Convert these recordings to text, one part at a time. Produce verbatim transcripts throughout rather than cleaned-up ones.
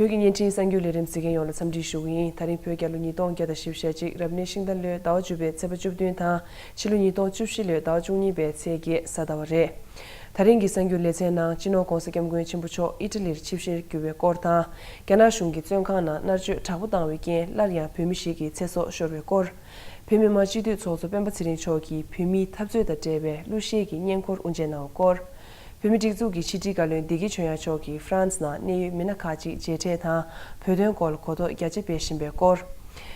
བོད་ཀྱི་བརྙན་འཕྲིན་གསར་འགྱུར་ལས་རིམ་གཟིགས་མཁན་ཡོངས་ལ་འཚམས་འདྲི་ཞུ་གི་ཡིན། ད་རིང་བོད་རྒྱལ་ལོ་ཉིས་སྟོང་བརྒྱ་དང་བཞི་བཅུ་ཞེ་གཅིག་རབ་གནས་ཤིང་རྟ་ལོའི་ཟླ་བ་བཅུ་པའི་ཚེས་པ་བཅུ་བདུན་དང་ཕྱི་ལོ་ཉིས་སྟོང་བཅུ་བཞི་ལོའི་ཟླ་བ་བཅུ་གཉིས་པའི་ཚེས་བརྒྱད་གཟའ་ཟླ་བ་རེད། ད་རིང་གི་གསར་འགྱུར་ལེ་ཚན་ནང་སྤྱི་ནོར་༧གོང་ས་༧སྐྱབས་མགོན་ཆེན་པོ་མཆོག་ཨི་ཊ་ལིར་ཆིབས་ཞལ་བསྒྱུར་བའི་སྐོར་དང་། རྒྱ་ནག་གཞུང་གིས་བཙོན་ཁང་ནང་མནར་གཅོད་དྲག་པོ་བཏང་བའི་རྐྱེན་སླར་ཡང་བོད་མི་ཞིག་གི་ཚེ་སྲོག་ཤོར་བའི་སྐོར། བོད་མི་མང་སྤྱི་འཐུས་ཚོགས་གཙོ་སྤེན་པ་ཚེ་རིང་མཆོག་གིས་བོད་མིའི་འཐབ་རྩོད་དང་འབྲེལ་བའི་གླུ་གཞས་ཀྱི་བརྙན་འཁོར་དབུ་འབྱེད་གནང་བའི་སྐོར། བོད་མིའི་སྒྲིག་འཛུགས་ཀྱི་ཕྱི་དྲིལ་བཀའ་བློན་བདེ་སྐྱིད་ཆོས་དབྱངས་མཆོག་གིས་ཧྥ་རན་སི་ནང་གནད་ཡོད་མི་སྣ་ཁག་ཅིག་མཇལ་འཕྲད་དང་བོད་དོན་སྐོར་གོ་རྟོགས་རྒྱ་ཆེ་སྤེལ་བཞིན་པའི་སྐོར།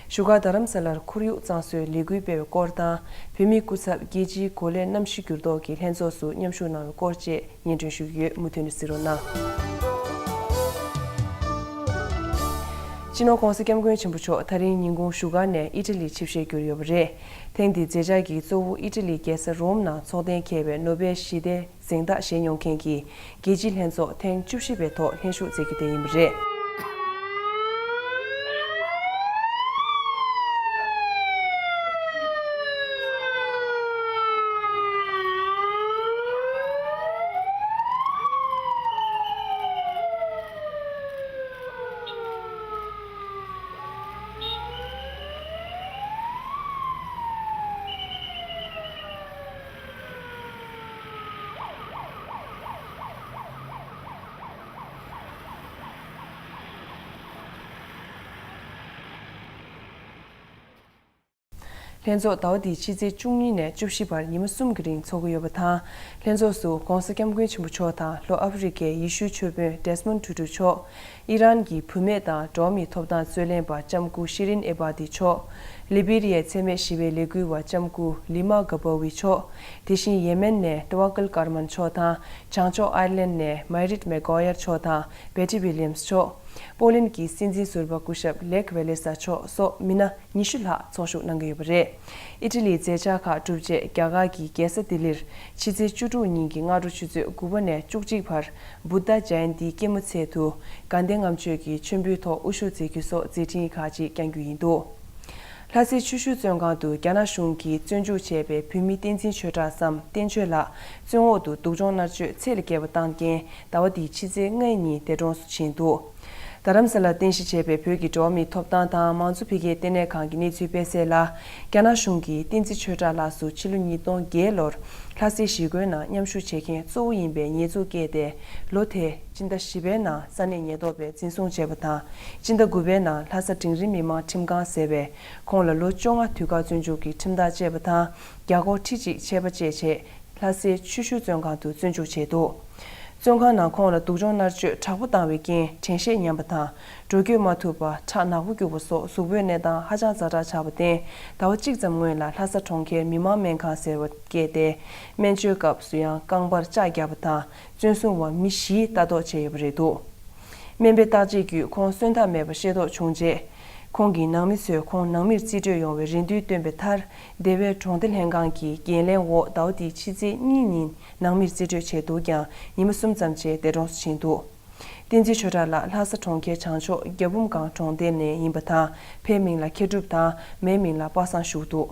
བཞུགས་སྒར་རྡ་རམ་ས་ལར་ཁོར་ཡུག་གཙང་བཟོའི་ལས་འགུལ་སྤེལ་བའི་སྐོར་དང་། བོད་མིའི་སྐུ་ཚབ་རྒྱལ་སྤྱིའི་གོ་ལའི་གནམ་གཤིས་འགྱུར་ལྡོག་གི་ལྷན་ཚོགས་སུ་མཉམ་ཞུགས་གནང་བའི་སྐོར་བཅས་སྙན་སྒྲོན་ཞུ་རྒྱུ་ཡོད། མུ་མཐུད་ནས་གཟིགས་རོགས་གནང་། སྤྱི་ནོར་༧གོང་ས་༧སྐྱབས་མགོན་ཆེན་པོ་མཆོག་ད་རིང་ཉིན་གུང་བཞུགས་སྒར་ནས་ཨི་ཊ་ལི་ཆིབས་ཞལ་བསྒྱུར་ཡོད་པ་རེད། ཐེངས་འདིའི་མཛད་འཆར་གྱི་གཙོ་བོ་ཨི་ཊ་ལིའི་རྒྱལ་ས་རོམ་ནང་འཚོགས་གཏན་འཁེལ་བའི་ནོ་བེལ་ཞི་བདེའི་གཟེངས་རྟགས་བཞེས་མྱོང་མཁན་གྱི་རྒྱལ་སྤྱིའི་ལྷན་ཚོགས་ཐེངས་བཅུ་བཞི་པའི་ཐོག་ལྷན་ཞུགས་མཛད་རྒྱུ་དེ་ཡིན་པ་རེད། ལྷན་ཚོགས་ཟླ་བ་འདིའི་ཕྱི་ཚེས་བཅུ་གཉིས་ནས་བཅུ་བཞི་བར་ཉི་མ་གསུམ་གྱི་རིང་འཚོགས་ཀྱི་ཡོད་པ་དང་། ལྷན་ཚོགས་སུ་༧གོང་ས་༧སྐྱབས་མགོན་ཆེན་པོ་མཆོག་དང་ལྷོ་ཨ་ཧྥེ་རི་ཁའི་ཡེ་ཤུའི་ཆོས་དཔོན་ཌེ་སི་མོན་ཊུ་ཊུ་མཆོག་ཨི་རན་གྱི་བུད་མེད་དང་འགྲོ་བ་མིའི་ཐོབ་ཐང་རྩོད་ལེན་པ་ལྕམ་སྐུ་ཤི་རིན་ཨེ་བྷ་ཏི་མཆོག་ལི་བི་རི་ཡའི་འཚེ་མེད་ཞི་བའི་ལས་འགུལ་བ་ལྕམ་སྐུ་ལི་མ་ག་བོ་ཝི་མཆོག་དེ་བཞིན་ཡེ་མེན་ནས་ཏི་ཝ་ཀལ་ཀར་མན་མཆོག་དང་། བྱང་ཕྱོགས་ཨའེར་ལན་ནས་མའི་རིད་མེག་གོ་ཡར་མཆོག་དང་བེ་ཊི་ཝི་ལི་ཡམ་སི་མཆོག་པོ་ལན་གྱི་སྲིད་འཛིན་ཟུར་པ་སྐུ་ཞབས་ལེག་ཝེ་ལེ་ས་མཆོག་སོགས་མི་སྣ་ཉི་ཤུ་ལྷག་ཚོགས་ཞུགས་གནང་གི་ཡོད་པ་རེད། ཨི་ཊ་ལིའི་མཛད་འཆར་ཁག་གྲུབ་རྗེས་རྒྱ་གར་གྱི་རྒྱལ་ས་ལྡི་ལིར་ཕྱི་ཚེས་བཅུ་དྲུག་ཉིན་གྱི་སྔ་དྲོ་ཆུ་ཚོད་དགུ་པ་ནས་བཅུ་གཅིག་བར་བུདྡྷ་ཇ་ཡན་ཏིའི་སྐྱེད་མོས་ཚལ་དུ་དགའ་ལྡན་ལྔ་མཆོད་ཀྱི་མཆོད་འབུལ་ཐོག་དབུ་བཞུགས་མཛད་རྒྱུ་སོགས་མཛད་འཕྲིན་ཁག་ཅིག་བསྐྱང་རྒྱུ་ཡིན་འདུག་ལྷ་སའི་ཆུ་ཤུལ་བཙོན་ཁང་དུ་རྒྱ་ནག་གཞུང་གིས་བཙོན་འཇུག་བྱས་པའི་བོད་མི་བསྟན་འཛིན་ཆོས་གྲགས་སམ་བསྟན་ཆོས་ལགས་བཙོན་འོག་ཏུ་སྡུག་སྦྱོང་མནར་གཅོད་ཚད་ལས་བརྒལ་བ་བཏང་རྐྱེན་ཟླ་བ་འདིའི་ཕྱི་ཚེས་ལྔ་ཉིན་འདས་གྲོངས་སུ་ཕྱིན་འདུག་རྡ་རམ་ས་ལར་རྟེན་གཞི་བྱས་པའི་བོད་ཀྱི་འགྲོ་བ་མིའི་ཐོབ་ཐང་དང་མང་གཙོ་འཕེལ་རྒྱས་ལྟེ་གནས་ཁང་གི་གནས་ཚུལ་སྤེལ་གསལ་ལ། རྒྱ་ནག་གཞུང་གིས་བསྟན་འཛིན་ཆོས་གྲགས་ལགས་སུ་ཕྱི་ལོ་ཉིས་སྟོང་བརྒྱད་ལོར་ལྷ་སའི་གཞིས་དགོན་ནང་མཉམ་ཞུགས་བྱེད་མཁན་གཙོ་བོ་ཡིན་པའི་ཉེས་འཛུགས་བཀལ་ཏེ། ལོ་དེའི་སྤྱི་ཟླ་བཞི་པའི་ནང་ས་གནས་ཉེན་རྟོག་པས་འཛིན་བཟུང་བྱས་པ་དང་། སྤྱི་ཟླ་དགུ་པའི་ནང་ལྷ་ས་འབྲིང་རིམ་མི་དམངས་ཁྲིམས་ཁང་ཟེར་བས་ཁོང་ལ་ལོ་བཅོ་ལྔ་དུས་བཀག་བཙོན་འཇུག་གི་ཁྲིམས་ཐག་བཅད་པ་དང་། རྒྱ་སྒོར་ཁྲི་གཅིག་ཆད་པ་བཅད་རྗེས། ལྷ་སའི་ཆུ་ཤུལ་བཙོན་ཁང་དུ་བཙོན་འཇུག་བྱས་འདུག་བཙོན་ཁང་ནང་ཁོང་ལ་སྡུག་སྦྱོང་མནར་གཅོད་དྲག་པོ་བཏང་བའི་རྐྱེན་དྲན་ཤེས་ཉམས་པ་དང་། འགྲོ་སྐྱོད་མ་ཐུབ་པ། ཁྲག་ནག་པོ་སྐྱུག་པ་སོགས་གཟུགས་པོའི་གནས་སྟངས་ཧ་ཅང་ཛ་དྲག་ཆགས་པར་བརྟེན། ཟླ་བ་གཅིག་ཙམ་སྔོན་ལ་ལྷ་ས་གྲོང་ཁྱེར་མི་དམངས་སྨན་ཁང་ཟེར་བར་བསྐྱལ་ཏེ། སྨན་བཅོས་སྐབས་སུ་ཡང་རྐང་པར་ལྕགས་བརྒྱབ་པ་དང་། བཙོན་སྲུང་བ་མི་བཞིས་ལྟ་རྟོག་བྱས་ཡོད་པ་རེད་འདུག་སྨན་པའི་བརྟག་དཔྱད་བརྒྱུད་ཁོང་གསོན་ཐག་མེད་པ་ཤེས་རྟོགས་བྱུང་རྗེས། ཁོང་གི་ནང་མི་ཚོས་ཁོང་ནང་མིར་རྩིས་སྤྲོད་ཡོང་བའི་རེ་འདུན་བཏོན་པའི་མཐར། སྡེ་བའི་གྲོང་སྡེ་ལྷན་ཁང་གི་འགན་ལེན་འོག་ཟླ་བ་འདིའི་ཕྱི་ཚེས་གཉིས་ཉིན་ནང་མིར་རྩིས་སྤྲོད་བྱས་འདུག་ཀྱང་། ཉི་མ་གསུམ་ཙམ་རྗེས་འདས་གྲོངས་སུ་ཕྱིན་འདུག་བསྟན་འཛིན་ཆོས་གྲགས་ལགས་ལྷ་ས་གྲོང་ཁྱེར་བྱང་ཕྱོགས་རྒྱ་འབུམ་སྒང་གྲོང་རྡལ་ནས་ཡིན་པ་དང་། ཕའི་མིང་ལ་མཁས་གྲུབ་དང་། མའི་མིང་ལ་པ་སངས་ཞུགས་འདུག་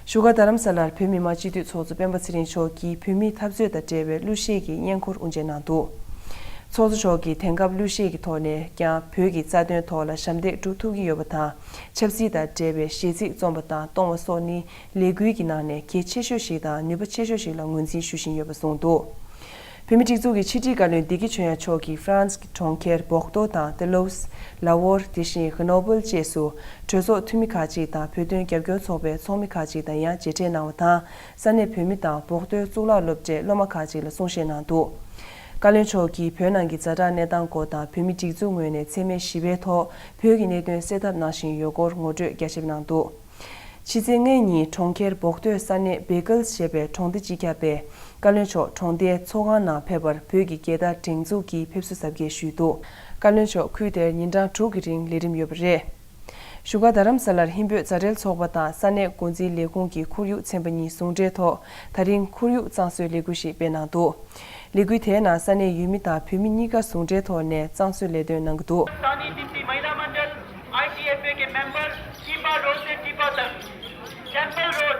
བཞུགས་སྒར་རྡ་རམ་ས་ལར་བོད་མི་མང་སྤྱི་འཐུས་ཚོགས་གཙོ་སྤེན་པ་ཚེ་རིང་མཆོག་གིས་བོད་མིའི་འཐབ་རྩོད་དང་འབྲེལ་བའི་གླུ་གཞས་ཀྱི་བརྙན་འཁོར་དབུ་འབྱེད་གནང་འདུག་ཚོགས་གཙོ་མཆོག་གིས་དེང་སྐབས་གླུ་གཞས་ཀྱི་ཐོག་ནས་ཀྱང་བོད་ཀྱི་རྩ་དོན་ཐོག་ལ་ཞབས་འདེགས་སྒྲུབ་ཐུབ་ཀྱི་ཡོད་པ་དང་། ཆབ་སྲིད་དང་འབྲེལ་བའི་གཞས་ཚིག་རྩོམ་པ་དང་གཏོང་བ་སོགས་ནི་ལས་འགུལ་གྱི་ནང་ནས་གལ་ཆེ་ཤོས་ཤིག་དང་ནུས་པ་ཆེ་ཤོས་ཤིག་ལ་ངོས་འཛིན་ཞུ་བཞིན་ཡོད་པ་གསུངས་འདུག་བོད་མིའི་སྒྲིག་འཛུགས་ཀྱི་ཕྱི་དྲིལ་བཀའ་བློན་བདེ་སྐྱིད་ཆོས་དབྱངས་མཆོག་གིས་ཧྥ་རན་སི་གྲོང་ཁྱེར་བོག་ཏོ་དང་ཏི་ལོ་སི། ལ་ཝོར། དེ་བཞིན་གྷི་ནོ་བལ་བཅས་སུ་གྲོས་ཚོགས་འཐུས་མི་ཁག་ཅིག་དང་བོད་དོན་རྒྱབ་སྐྱོར་ཚོགས་པའི་ཚོགས་མི་ཁག་ཅིག་དང་ཡང་མཇལ་འཕྲད་གནང་བ་དང་། ས་གནས་བོད་མི་དང་བོག་ཏོའི་གཙུག་ལག་སློབ་གྲྭའི་སློབ་མ་ཁག་ཅིག་ལ་གསུང་བཤད་གནང་འདུག་བཀའ་བློན་མཆོག་གིས་བོད་ནང་གི་ཛ་དྲག་གནས་སྟངས་སྐོར་དང་། བོད་མིའི་སྒྲིག་འཛུགས་ངོས་ནས་འཚེ་མེད་ཞི་བའི་ཐོག་བོད་ཀྱི་གནད་དོན་སེལ་ཐབས་གནང་བཞིན་ཡོད་སྐོར་ངོ་སྤྲོད་རྒྱ་ཆེ་གནང་འདུག་ཕྱི་ཚེས་ལྔ་ཉིན་གྲོང་ཁྱེར་བོག་ཏོའི་ས་གནས་བེ་ཀལ་ཞེས་པའི་གྲོང་སྡེ་སྤྱི་ཁྱབ་པས་བཀའ་བློན་མཆོག་གྲོང་སྡེའི་ཚོགས་ཁང་ནང་ཕེབས་པར་བོད་ཀྱི་རྒྱལ་དར་སྒྲེང་འཛུགས་ཀྱིས་ཕེབས་བསུ་གཟབ་རྒྱས་ཞུས་འདུག་བཀའ་བློན་མཆོག་ཁུལ་དེར་ཉིན་གྲངས་དྲུག་གི་རིང་ལས་རིམ་ཡོད་པ་རེད། བཞུགས་སྒར་རྡ་རམ་ས་ལར་ཧིན་བོད་མཛའ་འབྲེལ་ཚོགས་པ་དང་ས་གནས་འགོ་འཛིན་ལས་ཁུངས་ཀྱི་ཁོར་ཡུག་ཚན་པ་གཉིས་ཟུང་འབྲེལ་ཐོག་ད་རིང་ཁོར་ཡུག་གཙང་བཟོའི་ལས་འགུལ་ཞིག་སྤེལ་གནང་འདུག་ལས་འགུལ་དེའི་ནང་ས་གནས་ཡུལ་མི་དང་བོད་མི་གཉིས་ཀ་ཟུང་འབྲེལ་ཐོག་ནས་གཙང་བཟོའི་ལས་དོན་གནང་གི་འདུག། स्थानीय जिप्सी महिला मंडल, आईटीएफए के मेंबर, टीपा रोड से टीपा तक, temple road,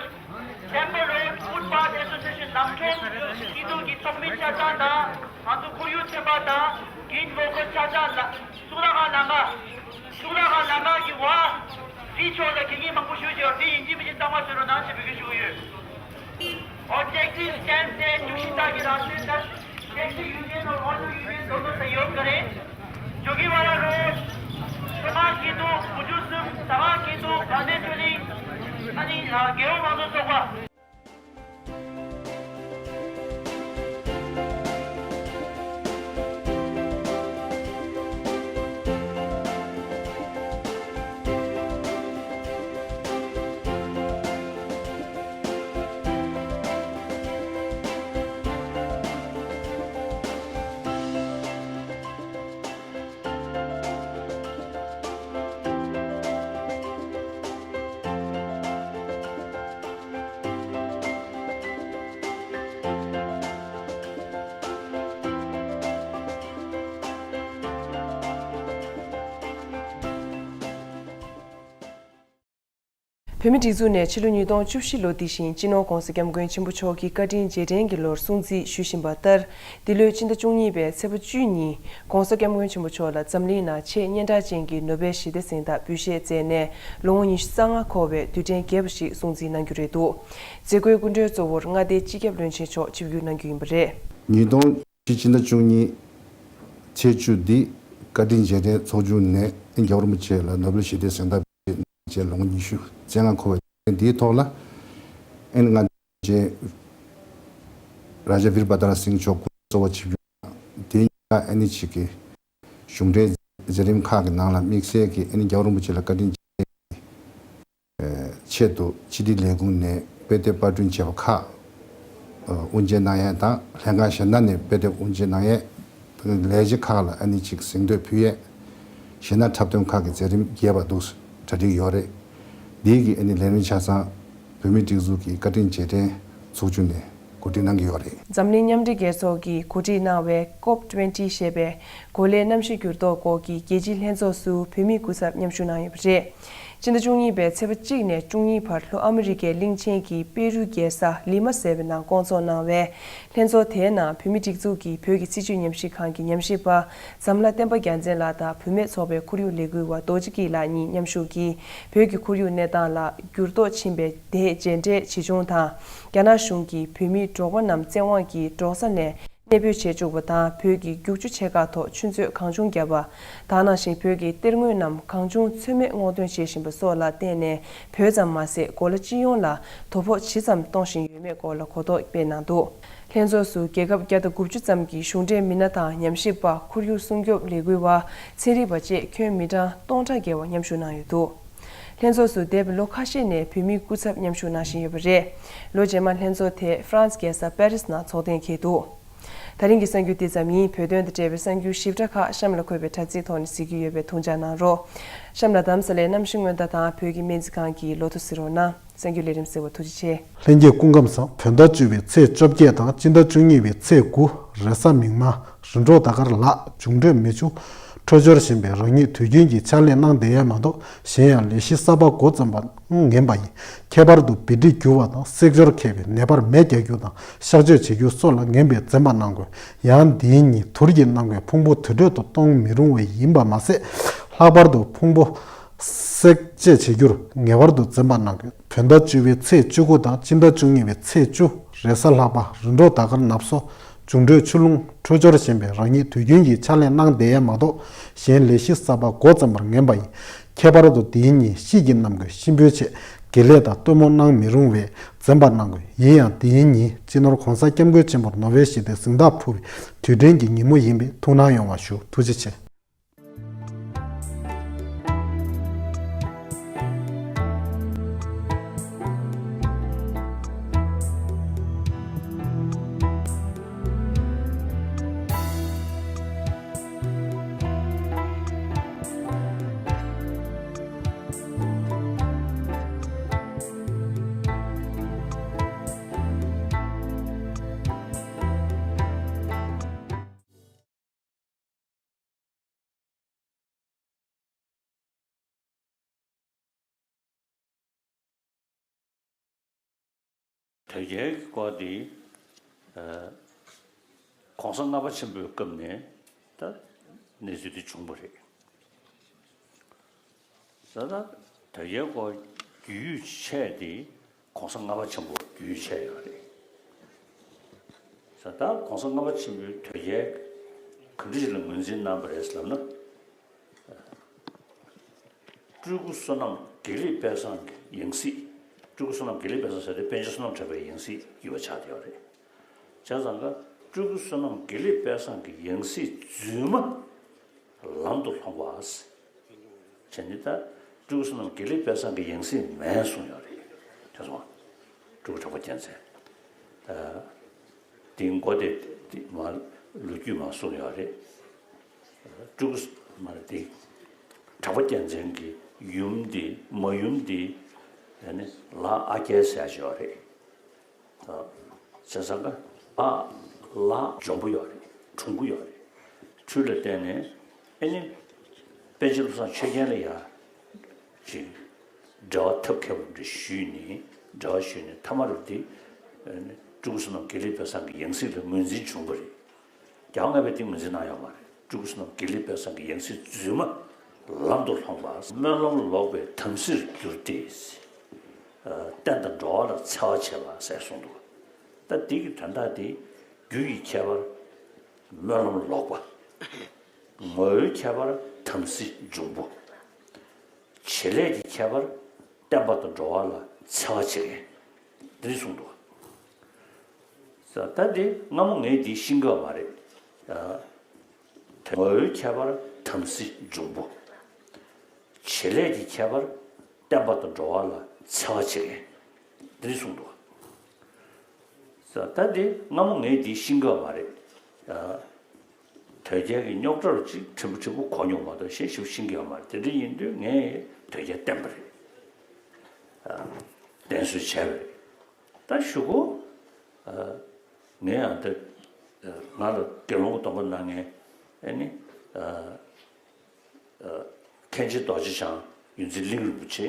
temple road footpath association नामथोम, ཁྱེད་ཚོ་གི་ཚོགས་མི་ཆ་ཚང་དང་ང་ཚོ་ཁོར་ཡུག་ཚན་པ་དང་ ཡིན་ལོ་ཁོ་ཆ་ཆ་ལ་གཙུག་ལག་ཁང་ནང་ང་གཙུག་ལག་ཁང་ནང་ང་གི་བ་རི་ཕྱོགས་ལ་དགེ་རྒན་མང་པོ་ཞུ་བྱས་པ་དེ་ཡིན་གཅིག་མིན་གཅིག་གཙང་མ་བཟོས་རོགས་གནང་ཞེས་འབོད་སྐུལ་ཞུ་གི་ཡོད། Objective stance དེ་བཅུ་བཞི་དག་གི་རང་བཞིན་ལྟར་Taxi union or auto union དོན་དུ་ཡོད་ག་རེད། ཇོ་གི་བ་ར་རོ། ས་གང་གི་དུ་དགུ་བཅུ་གསུམ་ས་གང་གི་དུ་གང་དེ་ཆོས་གླིང་ཨ་ནི་རྒེའུ་མང་དུ་སོགས་པ། བོད་མིའི་སྒྲིག་འཛུགས་ནས་ཕྱི་ལོ་ཉིས་སྟོང་བཅུ་བཞི་ལོ་འདི་བཞིན་སྤྱི་ནོར་༧གོང་ས་༧སྐྱབས་མགོན་ཆེན་པོ་མཆོག་གི་བཀའ་དྲིན་རྗེས་དྲན་གྱི་ལོར་སྲུང་བརྩི་ཞུ་བཞིན་པ་ལྟར། འདི་ལོའི་སྤྱི་ཟླ་བཅུ་གཉིས་པའི་ཚེས་པ་བཅུ་གཉིས་༧གོང་ས་༧སྐྱབས་མགོན་ཆེན་པོ་མཆོག་ལ་འཛམ་གླིང་ནང་ཆེས་སྙན་གྲགས་ཅན་གྱི་ནོ་བེལ་ཞི་བདེ་གཟེངས་རྟགས་འབུལ་བཞེས་མཛད་ནས་ལོ་ངོ་ཉི་ཤུ་རྩ་ལྔ་འཁོར་བའི་དུས་དྲན་རྒྱས་པ་ཞིག་སྲུང་བརྩི་གནང་རྒྱུ་རེད་འདུག་མཛད་སྒོའི་སྐུ་མགྲོན་གཙོ་བོར་མངའ་སྡེའི་སྤྱི་ཁྱབ་བློན་ཆེན་མཆོག་ཆིབས་བསྒྱུར་གནང་རྒྱུ་ཡིན་པ་རེད། ཉིས་སྟོང་བཅུ་བཞི་ཕྱི་ཟླ་བཅུ་གཉིས་ཚེས་བཅུ་འདི་བཀའ་དྲིན་རྗེས་དྲན་ཚོགས་ཆུང་ནས་རྒྱལ་བ་རིན་པོ་ཆེ་ལ་ནོ་བེལ་ཞི་བདེ་གཟེངས་རྟགས་བཅས་ལོ་ངོ་ཉི་ཤུ་རྩ་ལྔ་འཁོར་བའི་དུས་དྲན་འདིའི་ཐོག་ལ། ཨ་ནི་ང་ཆེན་རཱ་ཇཱ་བིར་པ་ཏ་ར་སིང་མཆོག་སྐུ་གཙོ་བོ་ཆིབས་བསྒྱུར་དང་། དེའི་ཉིན་ལ་ཨ་ནི་ཅིག་གི་གཞུང་འབྲེལ་མཛད་རིམ་ཁག་གི་ནང་ལ་དམིགས་བསལ་གྱི་ཨ་ནི་རྒྱལ་བ་རིན་པོ་ཆེ་ལ་བཀའ་དྲིན་རྗེས་ཆེད་དུ་སྤྱི་བདེ་ལས་ཁུངས་ནས་དཔེ་དེབ་པར་སྐྲུན་བྱས་པ་ཁག་དབུ་འབྱེད་གནང་ཡས་དང་། ལྷན་ཁང་གཞན་དག་ནས་དཔེ་དེབ་དབུ་འབྱེད་གནང་ཡས། ལས་བྱེད་ཁག་ལ་ཨ་ནི་ཅིག་གཟེངས་བསྟོད་ཕུལ་ཡས། གཞན་དག་འཁྲབ་སྟོན་ཁག་གི་མཛད་རིམ་རྒྱས་པ་འདུག་གྲ་སྒྲིག་ཡོད་རེད། འདིའི་གི་ཨ་ནི་ལས་རིམ་ཆ་ཚང་བོད་མིའི་སྒྲིག་འཛུགས་ཀྱི་བཀའ་དྲིན་རྗེས་དྲན་ཚོགས་ཆུང་ནས་གོ་སྒྲིག་གནང་གི་ཡོད་རེད། འཛམ་གླིང་མཉམ་འབྲེལ་རྒྱལ་ཚོགས་ཀྱིས་གོ་སྒྲིག་གནང་བའི་ཀོབ་ཊུ་ཝེན་ཊི་ཞེས་པའི་གོ་ལའི་གནམ་གཤིས་འགྱུར་ལྡོག་སྐོར་གྱི་རྒྱལ་སྤྱིའི་ལྷན་ཚོགས་སུ་བོད་མིའི་སྐུ་ཚབ་མཉམ་ཞུགས་གནང་ཡོད་པ་རེད། སྤྱི་ཟླ་བཅུ་གཉིས་པའི་ཚེས་པ་གཅིག་ནས་བཅུ་གཉིས་བར་ལྷོ་ཨ་མི་རི་ཀའི་གླིང་ཆེན་གྱི་པེ་རུ་རྒྱལ་ས་ལི་མ་ཟེར་བའི་ནང་བསྐོང་ཚོགས་གནང་བའི་ལྷན་ཚོགས་དེའི་ནང་བོད་མིའི་སྒྲིག་འཛུགས་ཀྱི་བོད་ཀྱི་སྲིད་བྱུས་ཉམས་ཞིབ་ཁང་གི་ཉམས་ཞིབ་པ་འཛམ་ལྷ་བསྟན་པ་རྒྱལ་མཚན་ལགས་དང་བུད་མེད་ཚོགས་པའི་ཁོར་ཡུག་ལས་འགུལ་བ་རྡོ་རྗེ་སྐྱིད་ལགས་གཉིས་མཉམ་ཞུགས་ཀྱིས་བོད་ཀྱི་ཁོར་ཡུག་གནས་སྟངས་ལ་འགྱུར་ལྡོག་ཕྱིན་པའི་དེ་རྗེས་འབྲས་ཇི་བྱུང་དང་། རྒྱ་ནག་གཞུང་གིས་བོད་མིའི་འབྲོག་པ་རྣམས་བཙན་དབང་གིས་འབྲོག་ས་ནས་གནས་སྤོས་བྱེད་བཅུག་པ་དང་། བོད་ཀྱི་རྒྱུག་ཆུ་ཆེ་ཁག་ཐོག་ཆུ་མཛོད་གང་བྱུང་བརྒྱབ་པ་དང་། ནང་བཞིན་བོད་ཀྱི་གཏེར་དངོས་རྣམས་གང་བྱུང་ཚོད་མེད་སྔོག་འདོན་བྱེད་བཞིན་པ་སོགས་ལ་བརྟེན་ནས། བོད་ཙམ་མ་ཟད་གོ་ལ་སྤྱི་ཡོངས་ལ་དོ་ཕོག་ཇི་ཙམ་གཏོང་བཞིན་ཡོད་མེད་སྐོར་ལ་གོ་རྟོགས་སྤེལ་གནང་འདུག་ལྷན་ཚོགས་སུ་རྒྱལ་ཁབ་བརྒྱ་དང་དགུ་བཅུ་ཙམ་གྱི་གཞུང་འབྲེལ་མི་སྣ་དང་། ཉམས་ཞིབ་པ། ཁོར་ཡུག་སྲུང་སྐྱོབ་ལས་འགུལ་བ། ཚན་རིག་པ་བཅས་ཁྱོན་མི་གྲངས་སྟོང་ཕྲག་བརྒལ་བ་མཉམ་ཞུགས་གནང་ཡོད་འདུག་ལྷན་ཚོགས་སུ་འདས་པའི་ལོ་ཁ་ཤས་ནས་བོད་མིའི་སྐུ་ཚབ་མཉམ་ཞུགས་གནང་བཞིན་ཡོད་པ་རེད། ལོ་རྗེས་མར་ལྷན་ཚོགས་དེ་ཧྥ་རན་སི་རྒྱལ་ས་པེ་རིས་ནང་ཚོགས་གཏན་འཁེལ་འདུག་ད་རིང་གི་གསར་འགྱུར་འདི་ཙམ་ཡིན། བོད་དོན་དང་འབྲེལ་བའི་གསར་འགྱུར་ཞིབ་ཕྲ་ཁག་གཤམ་ལ་འཁོད་པའི་དྲ་ཚིགས་ཐོག་ནས་གཟིགས་རྒྱུ་ཡོད་པས་ཐུགས་འཇགས་གནང་རོགས། གཤམ་ལ་དྷ་རམ་ས་ལའི་གནམ་གཤིས་སྔོན་བརྡ་དང་བོད་ཀྱི་སྨན་རྩིས་ཁང་གི་ལོ་ཐོ་གཟིགས་རོགས་གནང་། གསར་འགྱུར་ལས་རིམ་གཟིགས་པར་ཐུགས་རྗེ་ཆེ། ལྷན་རྒྱས་སྐུ་ཁམས་བཟང་། བོད་ཟླ་བཅུ་པའི་ཚེས་བཅོ་བརྒྱད་དང་སྤྱི་ཟླ་བཅུ་གཉིས་པའི་ཚེས་དགུ། རེས་གཟའ་མིག་དམར། རིམ་གྲོ་ཟླ་སྐར་ལགས། འབྱུང་འཕྲོད་མེ་ཆུ། འཕྲོད་སྦྱོར་ཞན་པས་རང་ཉིད་དུས་རྒྱུན་གྱི་ཕྱག་ལས་གནང་བསྡད་ཡས་མ་གཏོགས། གཞན་ཡང་ལས་གཞི་གསར་པ་འགོ་བརྩམས་པ་ངན་པ་ཡིན། ཁྱད་པར་དུ་བེ་ཊི་རི་འགྱུར་བ་དང་བསྲེག་སྦྱོར་མཁས་པའི་ནད་པར་མེ་རྒྱག་རྒྱུ་དང་གཤག་བཅོས་བྱེད་རྒྱུ་སོགས་ལ་ངན་པས་འཛེམ་པ་གནང་དགོས། ཡང་འདིའི་ཉིན་དུར་གྱིས་གནང་བའི་ཕུང་པོ་དུར་ཁྲོད་དུ་གཏོང་མི་རུང་བ་ཡིན་པ་མ་ཟད། ལྷག་པར་དུ་ཕུང་པོ་བསྲེག་བཅད་བྱེད་རྒྱུར་ངེས་པར་དུ་འཛེམ་པ་གནང་དགོས། བོད་ཟླ་བཅུ་པའི་ཚེས་བཅུ་དགུ་དང་སྤྱི་ཟླ་བཅུ་གཉིས་པའི་ཚེས་བཅུ། རེས་གཟའ་ལྷག་པ། རིམ་གྲོ་ཟླ་སྐར་ནབ་སོ། འབྱུང་འཕྲོད་ཆུ་རླུང་། འཕྲོད་སྦྱོར་ཞན་པས་རང་ཉིད་དུས་རྒྱུན་གྱི་ཕྱག་ལས་གནང་བསྡད་ཡས་མ་གཏོགས། གཞན་ལས་གཞི་གསར་པ་འགོ་བརྩམས་པར་ངན་པ་ཡིན། ཁྱད་པར་དུ་འདིའི་ཉིན་དཔྱིད་ཀྱི་གནམ་གཤིས་གཤིན་པོའི་ཆེད་དགེ་ལས་དང་སྟོན་མོ་གནང་མི་རུང་བས་འཛེམ་པ་གནང་དགོས། ཡིན་ཡང་འདིའི་ཉིན་སྤྱི་ནོར་༧གོང་ས་༧སྐྱབས་མགོན་ཆེན་པོར་ནོ་བེལ་ཞི་བདེའི་གཟེངས་རྟགས་ཕུལ་བའི་དུས་དྲན་གྱི་ཉིན་མོ་ཡིན་པས་ཐུགས་སྣང་ཡོང་བ་ཞུ། ཐུགས་རྗེ་ཆེ། དོལ་རྒྱལ་གྱི་སྐོར་འདི། ཨ། ༸གོང་ས་ལྔ་པ་ཆེན་པོའི་སྐབས་ནས་ད་ གནས་ཚུལ་དེ་བྱུང་བ་རེད། ད་ལྟ་དོལ་རྒྱལ་སྐོར་རྒྱུས་ཡོད་ཆེ་དེ་༸གོང་ས་ལྔ་པ་ཆེན་པོ་རྒྱུས་ཡོད་ཆེ་ཡོད་རེད། ད་ལྟ་༸གོང་ས་ལྔ་པ་ཆེན་པོས་དོལ་རྒྱལ་ག་འདྲ་ཞིག་ལ་ངོས་འཛིན་གནང་བ་རེད་ལབ་ན། སྤྲུལ་སྐུ་བསོད་ནམས་དགེ་ལེགས་དཔལ་བཟང་གི་ཡང་སྲིད། སྤྲུལ་སྐུ་བསོད་ནམས་དགེ་ལེགས་དཔལ་བཟང་ཟེར་དེ་པཎ་ཆེན་བསོད་ནམས་གྲགས་པའི་ཡང་སྲིད་ཡོད་པ་ཆགས་བསྡད་ཡོད་རེད། བྱས་ཙང་ཀ་སྤྲུལ་སྐུ་བསོད་ནམས་དགེ་ལེགས་དཔལ་བཟང་གི་ཡང་སྲིད་རྫུན་མ་ལམ་དུ་ལྷོང་བ། བྱས་ནས་ད་སྤྲུལ་སྐུ་བསོད་ནམས་དགེ་ལེགས་དཔལ་བཟང་གི་ཡང་སྲིད་མེད་གསུངས་ཡོད་རེད། དེ་སོང་སྤྲུལ་སྐུ་གྲགས་པ་རྒྱལ་མཚན། ད་དེའི་མགོ་དེ་དེ་མ་ལོ་རྒྱུས་མ་གསུངས་ཡོད་རེད། སྤྲུལ་སྐུ་མ་རེད་དེ། གྲགས་པ་རྒྱལ་མཚན་གྱི་ཡུམ་དེ་མ་ཡུམ་དེ་ཡང་ནི་ལ་ཨ་རྒྱལ་ཟེར་ཡག་ཅིག་ཡོད་རེད། བྱས་ཙང་ཀ་ཨ་ལ་འཇོན་པོ་ཡོད་རེད། གྲུང་པོ་ཡོད་རེད། འཕྲུལ་ལ་བརྟེན་ནས་ཨེ་ནི་པཎ་ཆེན་བློ་བཟང་ཆོས་རྒྱན་ལ་ཡ་ཅིག་འབྲེལ་བ་ཐབས་མཁས་པོ་འདྲ་ཞུས་ནས་འབྲེལ་བ་ཞུས་ནས་མཐའ་མ་རུ་དེ་ཨེ་ནི་སྤྲུལ་སྐུ་བསོད་ནམས་དགེ་ལེགས་དཔལ་བཟང་གི་ཡང་སྲིད་ལ་ངོས་འཛིན་བྱུང་བ་རེད། རྒྱལ་བ་ལྔ་པས་དེ་ངོས་འཛིན་གནང་ཡོད་མ་རེད། སྤྲུལ་སྐུ་བསོད་ནམས་དགེ་ལེགས་དཔལ་བཟང་གི་ཡང་སྲིད་རྫུན་མ་ལམ་དུ་ལྷོང་བ། སྨོན་ལམ་ལོག་པའི་དམ་སྲིར་གྱུར་ཏེ། རྟེན་དང་འགྲོ་བ་ལ་འཚེ་བ་བྱེད་པ་ཟེར་གསུངས་འདུག་ད་འདི་གི་དོན་དག་དེ་རྒྱུ་ཡི་ཁྱད་པར་སྨོན་ལམ་ལོག་པ། ངོ་བོའི་ཁྱད་པར་དམ་སྲི་འབྱུང་པོ། བྱེད་ལས་ཀྱི་ཁྱད་པར་བསྟན་པ་དང་འགྲོ་བ་ལ་འཚེ་བ་བྱེད་མཁན། འདི་གསུངས་འདུག་ད་འདི་སྔ་མོ་ངས་འདི་ཤེས་ཀྱི་ཡོད་མ་རེད། ངོ་བོའི་ཁྱད་པར་དམ་སྲི་འབྱུང་པོ། བྱེད་ལས་ཀྱི་ཁྱད་པར་བསྟན་པ་དང་འགྲོ་བ་ལ་འཚེ་བ་བྱེད་མཁན། འདི་གསུངས་འདུག་ད་འདི་སྔ་མོ་ངས་འདི་ཤེས་ཀྱི་ཡོད་མ་རེད། དོལ་རྒྱལ་གྱི་རྙོག་དྲ་ཅིག་ཕྲན་བུ་ཕྲན་བུ་གོ་མྱོང་མ་གཏོགས་གཞན་ཞིབ་ཤེས་ཀྱི་ཡོད་མ་རེད། དེ་འདྲ་ཡིན་དུས་ངས་དོལ་རྒྱལ་བསྟེན་པ་རེད། བསྟེན་གསོལ་བྱས་པ་རེད། ད་གཞུག་གུ་ངས་ཡང་དེ་ང་ལ་དགེ་སློང་གི་སྡོམ་པ་གནང་མཁན་ཨེ་ནི། མཁན་ཆེན་རྡོ་རྗེ་འཆང་ཡོངས་འཛིན་གླིང་རིན་པོ་ཆེ་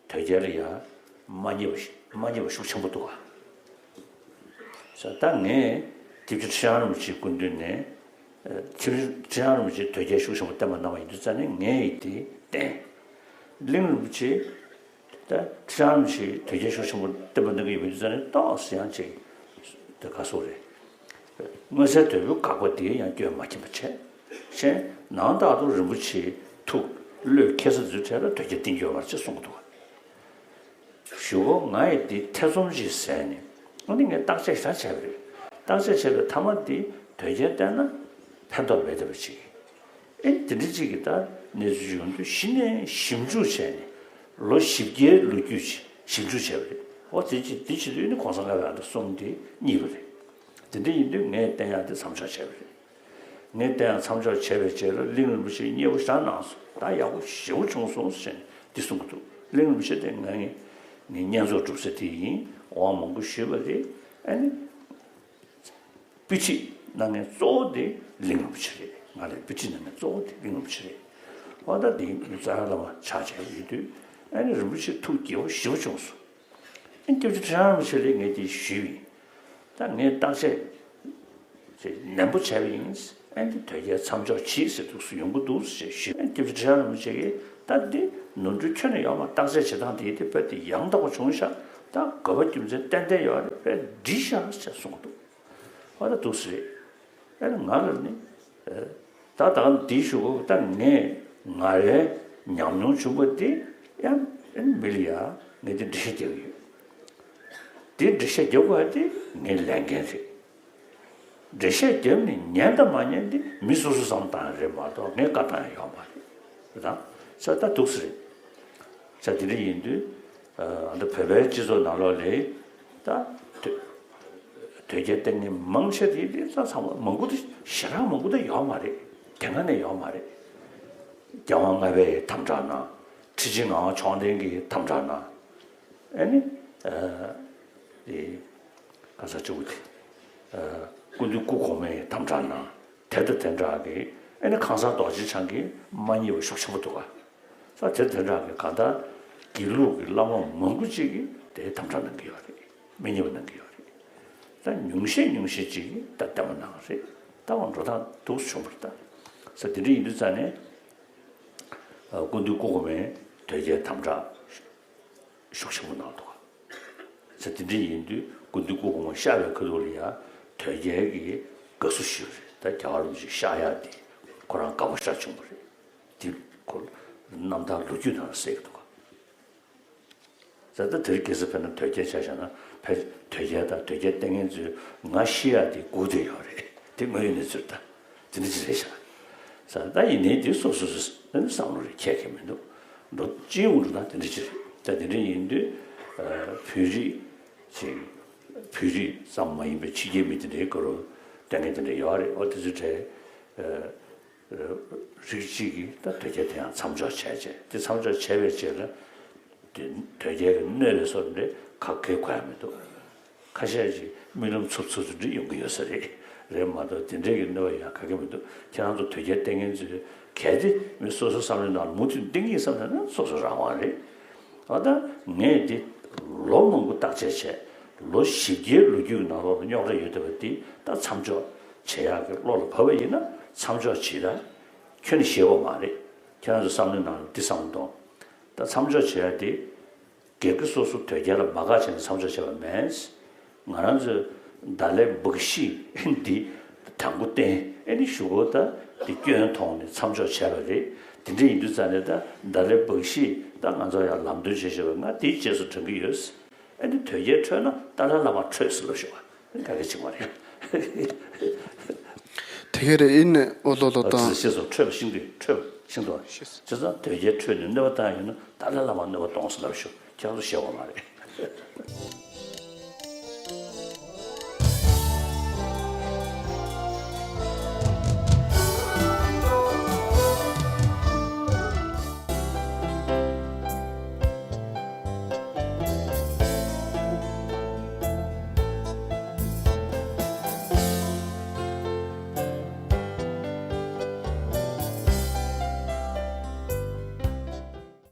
དོལ་རྒྱལ་ལ་ཡ་མ་མཉེས་པ་ཞིག་མ་མཉེས་པ་ཤུགས་ཆེན་པོ་འདུག་ག་ས་ད་ངས་སྐྱབས་རྗེ་ཁྲི་བྱང་རིན་པོ་ཆེའི་སྐུ་མདུན་ནས་ཁྲི་ཁྲི་བྱང་རིན་པོ་ཆེས་དོལ་རྒྱལ་ཤུགས་ཆེན་པོ་བསྟེན་པ་གནང་བ་ཡིན་དུས་ཙང་ནས་ངས་ཡིད་དེ་བསྟེན། གླིང་རིན་པོ་ཆེ་ད་ཁྲི་བྱང་རིན་པོ་ཆེས་དོལ་རྒྱལ་ཤུགས་ཆེན་པོ་བསྟེན་པ་གནང་གི་ཡོད་པ་ཡིན་དུས་ཙང་ནས་ཏོག་ཙམ་ཡང་ཅིག་དེ་ག་སོགས་རེད། མངོན་གསལ་དོད་པོའི་དགག་པ་འདིའི་ཡང་སྐྱོན་མ་མཁྱེན་པ་བྱས། གཞན་ནང་ལྟར་དུ་རིན་པོ་ཆེའི་ཐུགས་བློས་འཁེལ་ས་འཛུལ་བྲལ་ལ་དོལ་རྒྱལ་བསྟེན་རྒྱུ་ཡོད་མ་རེད་ཅེས་གསུང་གི་འདུག་གཞུག་གུ་ང་ཡིས་འདི་ཐེ་ཚོམ་ཅིག་ཟད་ནས་ཨ་ནི་ངས་བརྟག་དཔྱད་ཞེ་དྲག་བྱས་པ་རེད། བརྟག་དཔྱད་བྱས་པའི་མཐའ་མ་འདི་དོལ་རྒྱལ་བསྟེན་ན་ཕན་ཐོགས་མེད་བསྡད་པ་ཅིག་ཨེ་དེ་འདྲ་ཅིག་གི་ད་གནས་ཚུལ་ཡོང་དུས་གཞི་ནས་ཞིབ་འཇུག་བྱས་ནས་ལོ་བཞི་བརྒྱའི་ལོ་རྒྱུས་ཅིག་ཞིབ་འཇུག་བྱས་པ་རེད། འོ་དེ་ཅིག་དེ་བྱེད་དུས་ནི་གོང་ས་ལྔ་པའི་ཨ་མདོ་གསུམ་དེ་རྙེད་པ་རེད། དེ་འདྲ་ཡིན་དུས་ངས་བསྟེན་ཡག་དེ་མཚམས་འཇོག་བྱས་པ་རེད། ངས་བསྟེན་ཡག་མཚམས་འཇོག་བྱས་པའི་རྗེས་ལ་གླིང་རིན་པོ་ཆེས་མཉེས་པོ་ཞེ་དྲག་གནང་སོང་། ད་ཡག་པོ་ཞེ་པོ་བྱུང་སོང་ཟེར་ནས་འདི་གསུང་གི་འདུག་གླིང་རིན་པོ་ཆེ་དེ་ང་ངའི་བསྙེན་རྫོགས་སྒྲུབ་ས་དེ་ཡིན། དབང་མང་པོ་ཞུས་པ་རེད། ཨ་ནི། དཔེ་ཁྲིད་གནང་མཁན་གཙོ་བོ་དེ་གླིང་རིན་པོ་ཆེ་རེད། ང་ལ་དཔེ་ཁྲིད་གནང་མཁན་གཙོ་བོ་དེ་གླིང་རིན་པོ་ཆེ་རེད། འོ་ད་དེ་རྩ་བའི་བླ་མ་ཆགས་བྱས་ཡོད་དུས་ཨ་ནི་རིན་པོ་ཆེ་ཐུགས་དགྱེས་པོ་ཞེ་པོ་བྱུང་སོང་། ཨ་ནི་སྐྱབས་རྗེ་ཁྲི་བྱང་རིན་པོ་ཆེ་ལ་ངས་དེ་ཞུས་པ་ཡིན། ད་ངས་བརྟག་དཔྱད་ཅིག་ནན་པོ་བྱས་པ་ཡིན། ཨ་ནི་དོལ་རྒྱལ་མཚམས་འཇོག་བྱེད་ཟེར་འདུག་སེ་ཡོང་གི་འདུག་ཟེར་ཞུས། ཨ་ནི་སྐྱབས་རྗེ་ཁྲི་བྱང་རིན་པོ་ཆེ་གིས་ད་འདི་ནོར་འཁྲུལ་ཁྱོན་ནས་ཡོད་མ་རེད། བརྟག་དཔྱད་བྱེད་སྟངས་དེ་དེ་དཔེ་དེ་ཡང་དག་པ་བྱུང་ཤག་ད་དགོས་པ་རྒྱུ་མཚན་ཏན་ཏན་ཡོད་རེད། དཔེ་འགྲིག་ཤག་ཅེས་གསུངས་འདུག་ཨ་ད་འདུག་སེ་རེད། ཨ་ནི་ང་ལ་ནི། ད་ད་འདི་ཞུ་གོ་ད་ངས་ང་རའི་ཉམས་མྱོང་བྱུང་བ་འདི་ཡང་ཨ་ནི་མི་ལ་ཡ་ངས་འདི་འགྲེལ་བཤད་རྒྱག་གི་ཡོད། འདི་འགྲེལ་བཤད་རྒྱག་དགོས་འདི་ངའི་ལས་འགན་རེད། འགྲེལ་བཤད་རྒྱབ་ནས་ཉན་དང་མ་ཉན་འདི་མི་སོ་སོ་བསམ་བཏང་རེད་མ་གཏོགས་ངས་བཀའ་བཏང་ཡ་ཡོད་མ་རེད། རེད་དང་། ས་ད་འདུག་སེ་རེད། ས་དེ་འདྲ་ཡིན་དུས། ཨ་ད་བོད་པའི་སྤྱི་ཚོགས་ནང་ལོགས་ལ་ད་དོལ་དོལ་རྒྱལ་བསྟེན་མཁན་མང་ཆེ་དེ་དེ་ས་ཚང་མ་མང་པོ་དེ་ཞེ་དྲག་མང་པོ་དེ་ཡོད་མ་རེད། དེ་སྔ་ནས་ཡོད་མ་རེད། རྒྱལ་དབང་ལྔ་པས་དམ་དྲག་གནང་། ཁྲི་ཆེན་ངག་དབང་མཆོག་ལྡན་གྱིས་དམ་དྲག་གནང་། ཨ་ནི། ཨ་དེ་ག་ས་གཅིག་པུ་དེ། ཨ་སྐུ་མདུན་སྐུ་གོང་མས་དམ་དྲག་གནང་། དེ་དང་དེ་འདྲ་གི་ཨ་ནི་ཁང་བཟང་རྡོ་རྗེ་འཆང་གིས་མ་མཉེས་པ་ཤུགས་ཆེན་པོ་འདུག་ག་ས་དེ་དེ་འདྲ་གི་གང་ལྟར་དགེ་ལུགས་ཀྱི་བླ་མ་མང་པོ་ཅིག་གིས་དེ་དམ་དྲག་གནང་གི་ཡོད་རེད། མི་མཉེས་པ་གནང་གི་ཡོད་རེད། ད་ཉུང་ཤས་ཉུང་ཤས་ཅིག་གིས་ད་བསྟེན་པ་གནང་རེད། ད་འོ་འགྲོ་སྟངས་འདུག་སེ་བྱུང་བ་རེད་ད། ས་དེ་འདྲ་ཡིན་དུས་ཙང་ནས། ཨ། སྐུ་མདུན་སྐུ་གོང་མས་དོལ་རྒྱལ་དམ་དྲག་ཤུགས་ཆེན་པོ་གནང་འདུག་ག་ས་དེ་འདྲ་ཡིན་དུས་སྐུ་མདུན་སྐུ་གོང་མ་གཤེགས་པའི་ཁ་ཐུག་ལ་ཡང་དོལ་རྒྱལ་གྱི་དགའ་བསུ་ཞུས་རེད། ད་རྒྱལ་བ་རིན་པོ་ཆེ་གཤེགས་ཡག་དེ་ཁོ་རང་དགའ་པོ་ཞེ་དྲག་བྱུང་བ་རེད། དེ་ཁོ་རྣམ་ཐར་ལོ་རྒྱུས་ནང་ལ་གསལ་གྱི་འདུག་ག་ཟེར། ད་དེར་གལ་སྲིད་ཕེབས་ན་དོལ་རྒྱལ་ཆ་བཞག་ན་ཕེབས། དོལ་རྒྱལ་དང་དོལ་རྒྱལ་བསྟེན་མཁན་ཚོས་ང་ཤི་ཡག་དེ་སྒུག་བསྡད་ཡོད་རེད། དེ་དངོས་ཡོད་གནས་ཚུལ་ད་དེ་འདྲ་ཅིག་རེད་ཤག་ཟེར། ད་ཡིན་ནའི་དེ་སོ་སོ་སོ་བསམ་བློ་རེ་འཁྱེར་མཁན་མི་འདུག་འགྲོ་ཅི་ཡོང་འགྲོ་ན་དེ་འདྲ་ཅིག་རེད། ད་དེ་འདྲ་ཡིན་དུས་བོད་རིགས་ཅིག་བོད་རིགས་ཙམ་མ་ཡིན་པའི་ཕྱི་རྒྱལ་མི་དེ་འདྲའི་སྐོར་བསྟེན་མཁན་དེ་འདྲ་ཡོད་རེད། འོ་དེ་ཚོའི་གྲས། རིགས་གཅིག་གིས་ད་དོལ་རྒྱལ་དེ་ཡང་མཚམས་འཇོག་བྱས་རྗེས། དེ་མཚམས་འཇོག་བྱས་པའི་རྗེས་ལ་དེ་དོལ་རྒྱལ་གྱི་གནོད་པའི་བཟོ་འདྲ་ག་གེ་གོ་ཡ་མི་འདུག་ཁ་ཤས་ཀྱིས་རྨི་ལམ་འཚུབ་འཚུབ་ཚུབ་འདྲ་ཡོང་གི་ཡོད་ས་རེད། རེད་མ་གཏོགས་དེ་འདྲའི་གི་གནོད་པ་ཡང་ག་གེ་མི་འདུག་ཁྱེད་རང་ཚོ་དོལ་རྒྱལ་བསྟེན་མཁན་ཚོས་གལ་ཏེ་མི་སོ་སོ་བསམ་བློའི་ནང་ལ་མུ་མཐུད་བསྟེན་གྱི་ཡིན་བསམ་ན་ན་སོ་སོ་རང་དབང་རེད། ཨ། ད་ངས་འདི་ལོ་མང་པོ་བརྟག་དཔྱད་བྱས། ལོ་བཞི་བརྒྱའི་ལོ་རྒྱུས་ཀྱི་ནང་ལོགས་ལ་རྙོག་དྲ་ཡོད་བསྡད་པ་འདི་ད་མཚམས་འཇོག་བྱེད་ཡག་གི་བློ་ལ་བབས་པ་ཡིན་ན་མཚམས་འཇོག་བྱེད་ད། ཁྱོན་ནས་ཞེད་དགོས་མ་རེད། ཁྱེད་རང་ཚོ་བསམ་བློའི་ནང་ལ་འདི་བསམ་བློ་གཏོང་། ད་མཚམས་འཇོག་བྱེད་ཡག་འདི་སྒེར་གྱི་སོ་སོ་དོལ་རྒྱལ་ལ་མ་དགའ་བྱས་ནས་མཚམས་འཇོག་བྱས་པ་མིན། ང་རང་ཚོས་ད་ལའི་སྦག་ཤི་འདི་དང་པོ་བསྟེན། ཨེ་ནི་གཞུག་གུ་ད་འདི་སྐྱོན་མཐོང་ནས་མཚམས་འཇོག་བྱས་པ་རེད། དེ་འདྲ་ཡིན་དུས་ཙང་ནས་ད་ད་ལའི་སྦག་ཤི་ད་ང་ཚོ་ཡང་ལམ་སྟོན་བྱེད་བཞིན་པ། ང་དེའི་རྗེས་སུ་འབྲང་གི་ཡོད། ཨེ་ནི་དོལ་རྒྱལ་ཁྲོས་ན་ཏཱ་ལའི་བླ་མ་ཁྲོས་ཟེར་ལབ་ཤོག་ཨ་ནི་ག་གེ་བྱེད་མ་རེད། དེ་ག་རེད། ཨེ་ནི་ཨོ་ལོ་ལོ། ཨ། དེ་དང་ཤེས་སོང་། ཁྲོས་པ་ཤིན་ཏུ་ཁྲོས་པ་ཤིན་ཏུ། བྱས་ཙང་དོལ་རྒྱལ་ཁྲོས་ནས་གནོད་པ་བཏང་ཡོད་ན་ཏཱ་ལའི་བླ་མ་གནོད་པ་གཏོང་ཟེར་ལབ་ཤོག་ཁྱེད་རང་ཚོ་ཞེད་དགོས་མ་རེད།